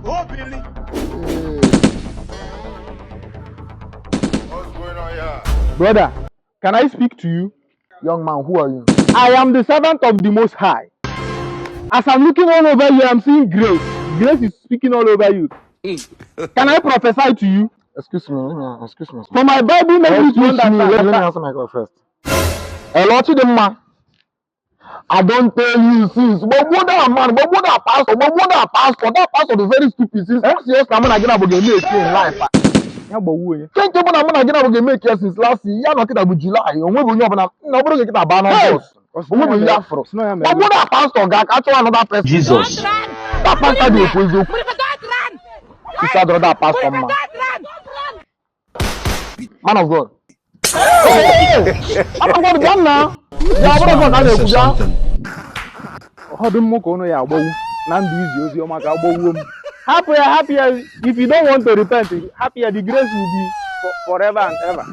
Oh, Billy. What's going on here? Brother, can I speak to you? Young man, who are you? I am the servant of the Most High. As I'm looking all over you, I'm seeing grace. Grace is speaking all over you. Can I prophesy to you? Excuse me, let me excuse me. For my Bible makes me to Excuse me, understand. let me answer my call first. Hello, Chidimma. I don tell you since. Gbogbo that man, gbogbo that pastor, gbogbo that pastor is very stupid since last year na mụ na gị na bụ ga-eme eke in life. Ya gbawuo ya. Nke nke bụ na mụ na gị na bụ ga-eme eke since last year, ya nọ kịta bụ July, onweghị onye ọbụla, na ọ bụrụ gị kịta baa n'Ọgọst, onweghị onye afụrụ. Sị na ya mere. Gbogbo that pastor ga-aka chọwa another person. Jesus. That pastor dị ekwu eziokwu. Isi adọrọ that pastor mma. Man of God. Hey, man of God, bịa nna. Bịa, bụrụ God a na-ekwu bịa. Ọdụ mmụ ka ụnụ ya agbawu na ndụ izi ozi ọma ka agbawuo m. Hapụ ya, hapụ ya. If you don't want to repent, hapụ ya. The grace will be forever and ever.